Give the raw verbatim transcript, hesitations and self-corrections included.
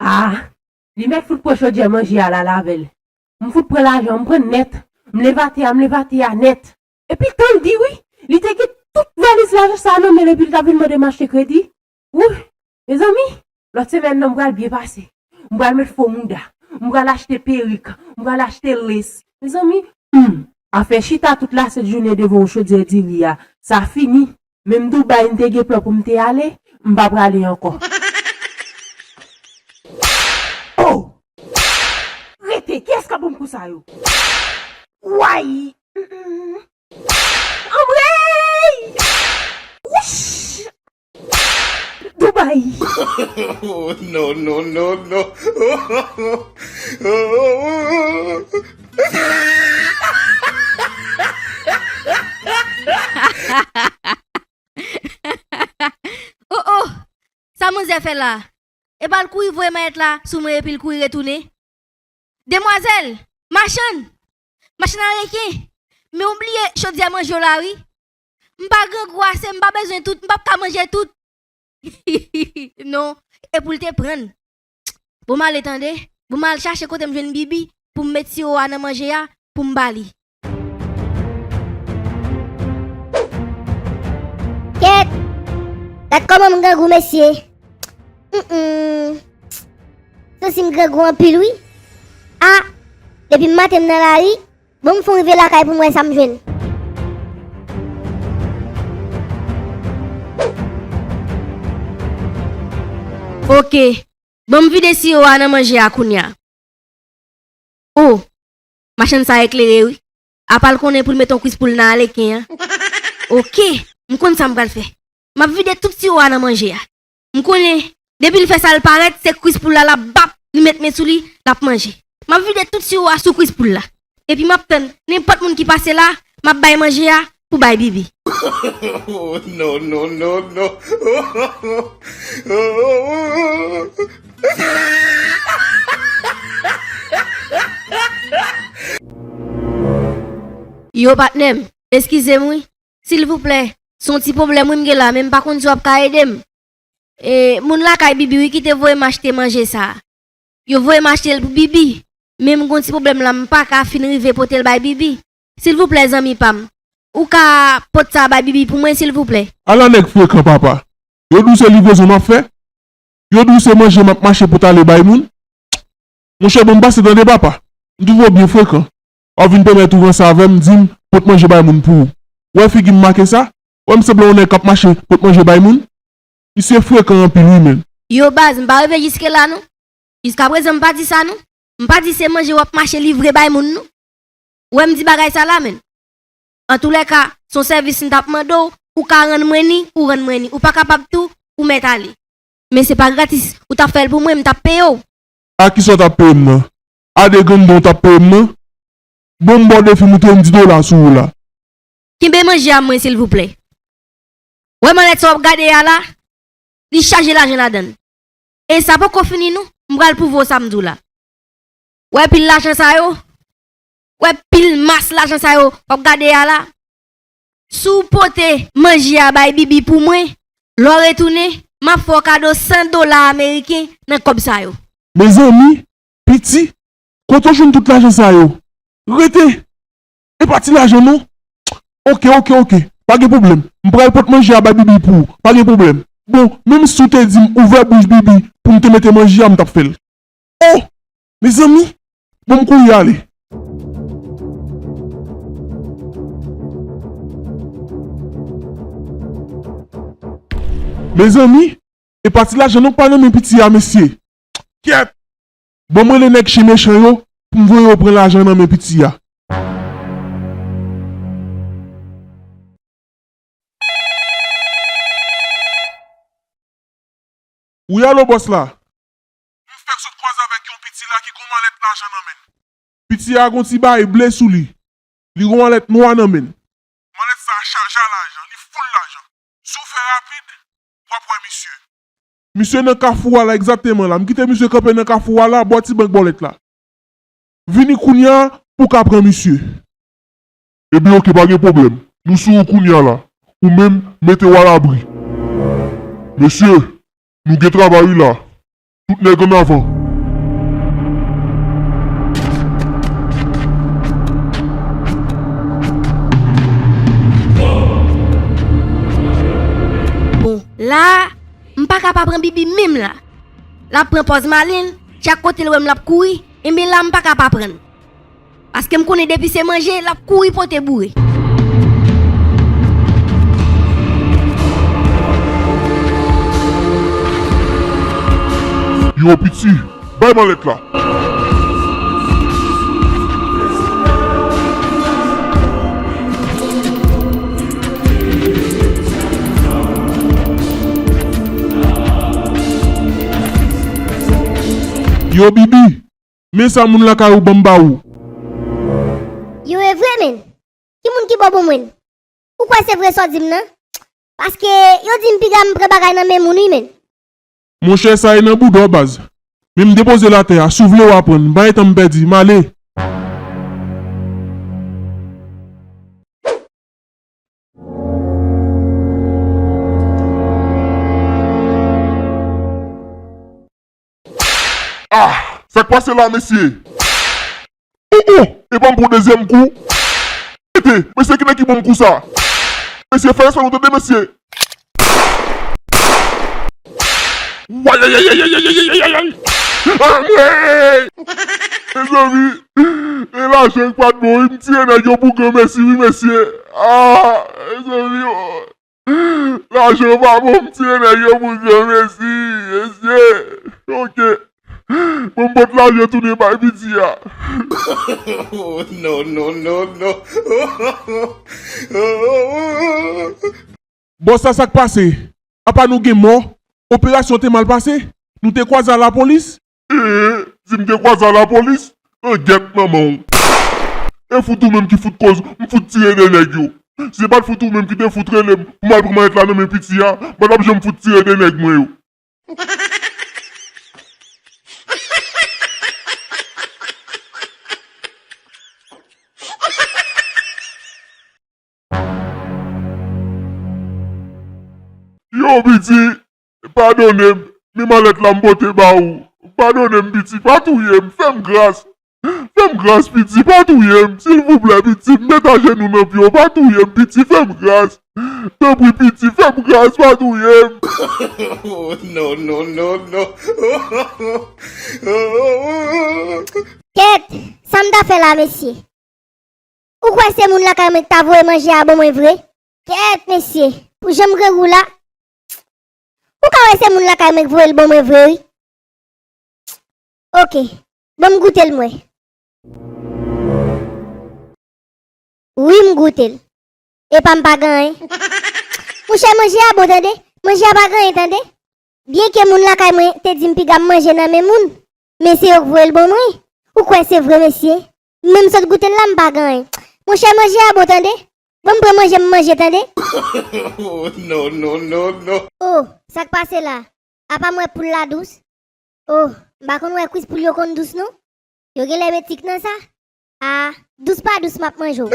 Ah, li mèt fout pran chodyè manje a la avè l. M fout pran lajan, m pran nèt. M leve atè a, m leve atè a nèt. Epi tan l di wi, li te gen tout valiz lajan sa a nan men l epi l t ap vin mande m achte kredi. Wouy, mezanmi, lòt semèn nan m pral byen pase. M pral met fo mouda. M pral achte perik. M pral achte lace. Mezanmi, hmm, afè chita tout lasent jounen devan yon chodyè diri a, sa fini. Menm Dubai m te gen plan pou m te ale, m pa prale ankò. Oh! Rete, kiyès k ap ban m kou sa yo? Way! Mm-mm. Anmwey! Wouch! Dubai! Oh, no, no, no, no. Oh, oh! Sa manzè fè la? E pa l kouri voye mayèt la sou mwen epi l kouri retounen? Demwazèl! Machann! Machann areken! Men w bliye chodyè manje w la wi. M pa grangou ase, m pa bezwen tout, m p ap ka manje tout. Non, e pou l te pran l. Bon, m ale tande. Bon, m al chache kote m jwenn Bibi pou m met siwo a nan manje a pou m ba li. Kèt! Gad kòman m grangou, mesye. Mm-mm. Santi m grangou anpil, wi. A! Depi m maten m nan lari, bon, m fon rive lakay pou m wè sa m jwenn. Oke. Ban m vide siwo a nan manje a kounye a. O! Machann sa eklere wi. Apa l konnen pou l met yon kwis poul nan aleken an. Oke, m konn sa m pral fè. M ap vide tout siwo a nan manje a. M konnen, depi l fè sa l parèt, se kwis poul la l ap bap, li met men sou li, l ap manje. M ap vide tout siwo a sou kwis poul la. Epi m ap tann nenpòt moun ki pase la, m ap bay manje a pou bay Bibi. Oh, no, no, no, no. Yo, patnè m, eskize m wi. Silvouplè, se yon ti pwoblèm wi m gen la, men m pa konn si w ap ka ede m. E, moun lakay Bibi wi ki te voye m achte manje sa a. Yo voye m achte l pou Bibi. Men m gon ti pwoblèm la, m pa ka fin rive pote l bay Bibi. Silvouplè, zanmi pa m, ou ka pot sa bay Bibi pou mwen, silvouplè? Ala nèg frekan, papa. Yo di w se livrezon m ap fè? Yo di w se manje m ap mache pot ale bay moun? Monchè, ban m pase tande, papa. M twouve w byen frekan. W ap vin pèmèt ou ranse avè m, di m pot manje bay moun pou ou. Ou wè figi m make sa? Ou wè m sanble yon nèg k ap mache pot manje bay moun? Misye frekan anpil wi, menn. Yo baz, m pa rive jiske la non. Jiskaprezan m pa di sa non. M pa di se manje w ap mache livre bay moun non. Ou wè m di bagay sa la, menn. Antoulèka, se yon sèvis m t ap mande w, ou ka rann mwen ni, ou rann mwen ni. Ou pa kapab tou, ou mèt ale. Men se pa gratis, ou t ap fè l pou mwen, m t ap peye w. A kisa w t ap peye m nan? A de grenn don w t ap peye m nan? Bon, m ba w defi, m montre m di dola sou ou la. Kenbe manje a mwen, silvouplè. Wè malèt sa w ap gade a la, li chaje lajan ladan l. E sa poko fini non, m pral pwouve w sa m di w la. Wè pil lajan sa yo? Wè pil mas lajan sa yo w ap gade a la? Si w pote manje a bay Bibi pou mwen, lè w retounen, m ap fè w kado san dola ameriken nan kòb sa yo. Mezanmi, piti, kote w jwenn tout lajan sa yo? Rete! E pa ti lajan non. Oke, oke, oke. Pa gen pwoblèm. M pral pot manje a bay Bibi pou ou. Pa gen pwoblèm. Bon, menm si w te di m ouvè bouch Bibi pou m te mete manje a, m t ap fè l. Oh! Mezanmi! Bon, m kouri ale. Mezanmi, e pa ti lajan non k pa nan men piti a, mesye. Kyèt! Ban m rele nèg chen mechan yo pou m voye yo pran lajan nan men piti a. Wi, alo, bòs la. M fèk sot kwaze avèk yon piti la ki gon malèt lajan nan men l. Piti a gon ti bagay ble sou li. Li gon malèt nwa nan men l. Malèt sa a chaje a lajan, li full lajan. Si w fè rapid, w ap wè misye. Misye nan kafou a la egzakteman la. M kite misye kanpe nan kafou a la, bò ti bank bòlèt la. Vini kounye a pou w ka pran misye. Ebyen, oke, pa gen pwoblèm. Nou sou ou kounye a la. Ou menm, mete w alabri. Mesye, nou gen travay wi la. Tout nèg ann avan. Sa a, m pa ka pa pran Bibi menm la. L ap pran pòz malin, chak kote l wè m l ap kouri, enben la m pa ka pa pran l. Paske m konnen depi se manje, l ap kouri pote boure. Yo piti, bay malèt la. Yo Bibi, men sa moun lakay ou ban m ba ou. Yo e vre menn. Ki moun ki bò bon mwen? Ou kwè se vre sa w di m nan? Paske yo di m piga m pran bagay nan men moun wi menn. Monchè sa e nan bouda w baz. Men m depoze l atè a, si w vle w a pran l, m pa gen tan m pèdi, m ale. Ah! Sa k pase la mesye? Oh oh! Epa m pran dezyèm kou. Mete! Mesye ki nèg ki ban m kou sa? Mesye fè respè nou tande mesye. Wayayayayayayayayay. Anmwey! Mezanmi, e lajan k pa t bon wi, m tire nèg yo pou granmèsi wi mesye. Ah! Mezanmi, oh. Lajan pa bon, m tire nèg yo pou granmèsi, mesye. Ok. Bon, m pot lajan tounen bay piti a. No, no, no, no. Bòs la sa k pase? Apa nou gen mò? Operasyon te mal pase? Nou te kwaze a lapolis? Ee, si m te kwaze a lapolis, an gyèt manman w. E fout ou menm ki fout koz m fout tire de nèg yo. Si se pa t fout ou menm ki te fout rele m pou m al pran manyèt la nan men piti a, m pa t ap janm fout tire de nèg mwen yo. Yo piti, padone m, men malèt la m pote ba ou. Padone m piti, pa touye m, fè m gras. Fè m gras piti, pa touye m, silvouplè piti, m met ajenou nan pye w, pa touye m piti, fè m gras. Tanpri piti, fè m gras, pa touye m. No, no, no, no. Kèt, sa m ta fè la mesye? Ou kwè se moun lakay mwen ki ta voye manje a ban mwen vre? Kèt mesye, pou jan m grangou la, ou ka wè se moun lakay mwen ki voye l ban mwen vre wi. Ok, ban m goute l m wè. Wi m goute l. Epa m pa gen anyen. Monchè manje a bon tande, manje a pa gen anyen tande. Byenke moun lakay mwen te di m piga m manje nan men moun, men se yo k voye l ban mwen. Ou kwè se vre mesye? Menm sot goute l la m pa gen anyen. Monchè manje a bon tande. Ban m pran manje m manje tande. No, no, no, no. Oh, sa k pase la? Apa m wè poul la dous? Oh, m pa konn wè kwis poul yo konn dous non. Yo genlè met tik nan sa. Ah, dous pa dous m ap manje w.